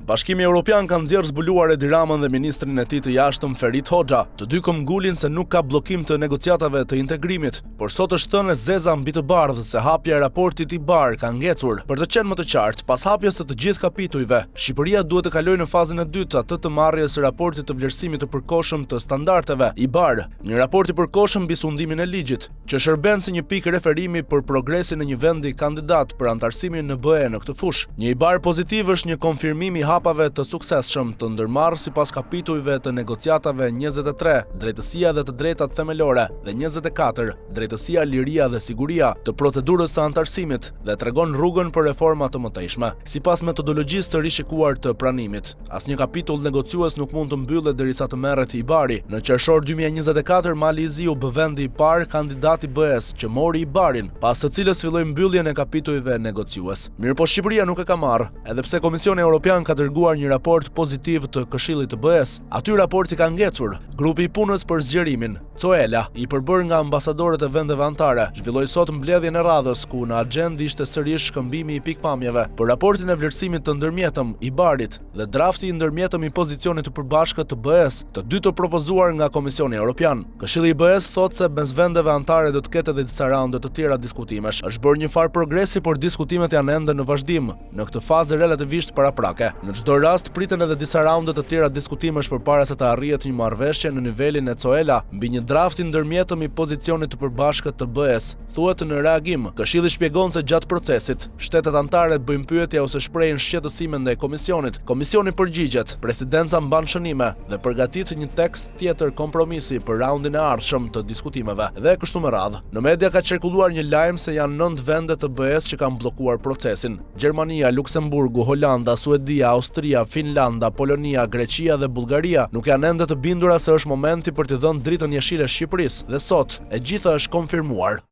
Bashkimi Europian ka nxjerrë zbuluar Edi Ramën dhe ministrin e tij të Jashtëm Ferit Hoxha. Të dy këmbëngulin se nuk ka bllokim të negociatave të integrimit, por sot është thënë e zeza mbi të bardhë se hapja e raportit IBAR ka ngecur. Për të qenë më të qartë, pas hapjes së të gjithë kapitujve, Shqipëria duhet të kalojë në fazën e dytë, atë të marrjes së raportit të vlerësimit të përkohshëm të standardeve, IBAR, një raport i përkohshëm mbi sundimin e ligjit. që shërben si një pikë referimi për progresin e një vendi kandidat për anëtarësimin në BE në këtë fushë. Një IBAR pozitiv është një konfirmim i hapave të suksesshëm të ndërmarrë sipas kapitujve të negociatave 23, Drejtësia dhe të drejtat themelore, dhe 24, Drejtësia, liria dhe siguria, të procedurës së anëtarësimit dhe tregon rrugën për reforma të mëtejshme. Sipas metodologjisë të rishikuar të pranimit. Asnjë kapitull negociues nuk mund të mbyllet derisa të merret IBAR-i. Në qershor 2024, Mali i Zi u bë vendi i parë kandidat i BE-së që mori IBAR-in, pas së cilës filloi mbylljen e kapitujve negociues. Mirëpo Shqipëria nuk e ka marrë, edhe pse Komisioni Europian ka dërguar një raport pozitiv të Këshillit të BE-së. Aty raporti ka ngecur. Grupi i punës për zgjerimin, COELA, i përbërë nga ambasadorët e vendeve anëtare, zhvilloi sot mbledhjen e radhës, ku në axhendë ishte sërish shkëmbimi i pikëpamjeve për raportin e vlerësimit të ndërmjetëm, IBAR-it, dhe drafti i ndërmjetëm i pozicionit të përbashkët të BE-së, të dy të propozuar nga Komisioni Europian. Këshilli i BE-së thotë se mes vendeve anëtare do të ketë edhe disa raunde të tjera diskutimesh. Është bërë një farë progresi, por diskutimet janë ende në vazhdim. në këtë fazë relativisht paraprake. Në çdo rast, priten edhe disa raunde të tjera diskutimesh përpara se të arrihet një marrëveshje në nivelin e COELA mbi një draft i ndërmjetëm i pozicionit të përbashkët të BE-së, thuhet në reagim. Këshilli shpjegon se gjatë procesit, shtetet anëtare bëjnë pyetje ose shprehin shqetësime ndaj Komisionit. Komisioni përgjigjet, Presidenca mban shënime dhe përgatit një tekst tjetër kompromisi për raundin e ardhshëm të diskutimeve dhe kështu me radhë. Në media ka qarkulluar një lajm se janë 9 vende të BE-së që kanë bllokuar procesin. Gjermania, Luksemburgu, Holanda, Suedia, Austria, Finlanda, Polonia, Greqia dhe Bullgaria nuk janë ende të bindura se është momenti për t'i dhënë dritën jeshile Shqipërisë dhe sot e gjitha është konfirmuar.